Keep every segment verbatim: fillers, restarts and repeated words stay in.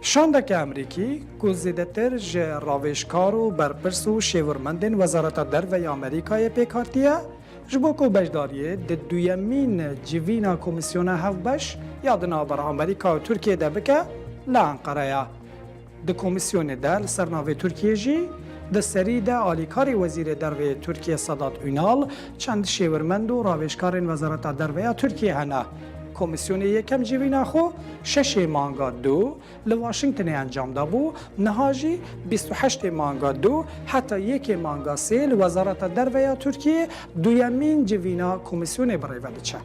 Şandeke Amerîkî ku zêdetir ji ravêjkar û berpirs û şêwirmendên Wezareta Derve ya Amerîkayê pêk hatiye, ji bo ku beşdariyê di duyemîn civîna komîsyona hevbeş ya di navbera Amerîka û Tirkiyê de bike, li Enqere ye. Di komîsyonê de li ser navê Tirkiyê jî di serî de alîkarê Wezîrê Derve yê Tirkiyê Sedat Ünal, çend şêwirmend û ravêjkarên Wezareta Derve ya Tirkiyê hene. Komîsyonê yekem civîna xwe şeşê manga du li Washingtonê encam dabû, niha jî bîst û heştê manga du heta yekê manga sê li Wezareta Derve ya Tirkiyê duyemîn civîna komîsyonê bi rê ve diçe.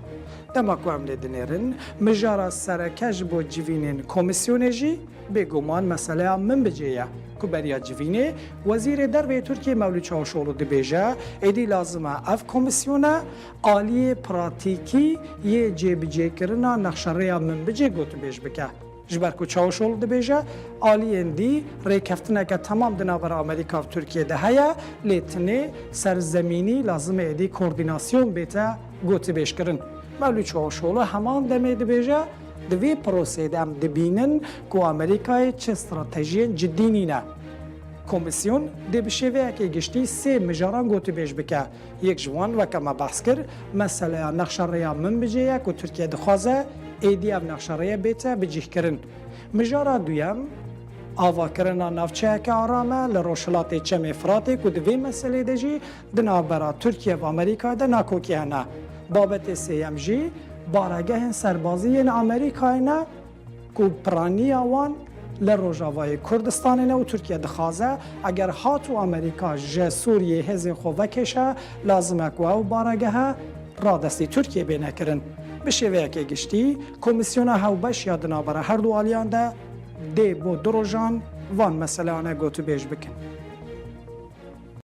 Dema ku em lê dinêrin, mijara sereke ji bo civînên komîsyonê jî bêguman meseleya Minbicê ye, ku beriya civînê Wezîrê Derve yê Tirkiyê Mewlût Çavuşoglu dibêje, êdî lazim e ev komîsyone aliyê pratîkî yê cêbicêkirina nexşerêya Minbicê gotûbêj bike. Ji ber ku Çavuşoglu dibêje, aliyên dî rêkeftineke temam di navbera Amerîka û Tirkiyê de heye, lê tinê serzemînî lazim e êdî koordînasyon bête gotûbêjkirin. Mewlût Çavuşoglu heman demê dibêje, di vê proseyê de em dibînin ku Amerîkayê çi stratejiyên cidî nîne. Komîsyon dê bi şêweyekê giştî sê mijaran gotûbêj bike. Yek ji wan, weke me behs kir, meseleya nexşerêya Minbicê ye ku Tirkiye dixwaze êdî ev nexşerêye bête bicihkirin. Mijara duyem, avakirina navçeyeke aram e li rojhilatê Çemê Firatê ku di vê meselê de jî di navbera Tirkiye û Amerîkayê de nakokî hene. Babetê sêyem jî baregehên serbazî yên Amerîkayê ne, ku piraniya wan li Rojavayê Kurdistanê ne û Tirkiye dixwaze, eger hat û Amerîka ji Sûriyê hêzên xwe vekêşe, lazim e ku ew baregehe radestî Tirkiyê bêne kirin. Bi şêweyekê giştî, komîsyona hewbeş ya di navbera her du aliyan de dê bo du rojan van meseleyane gotûbêj bikin.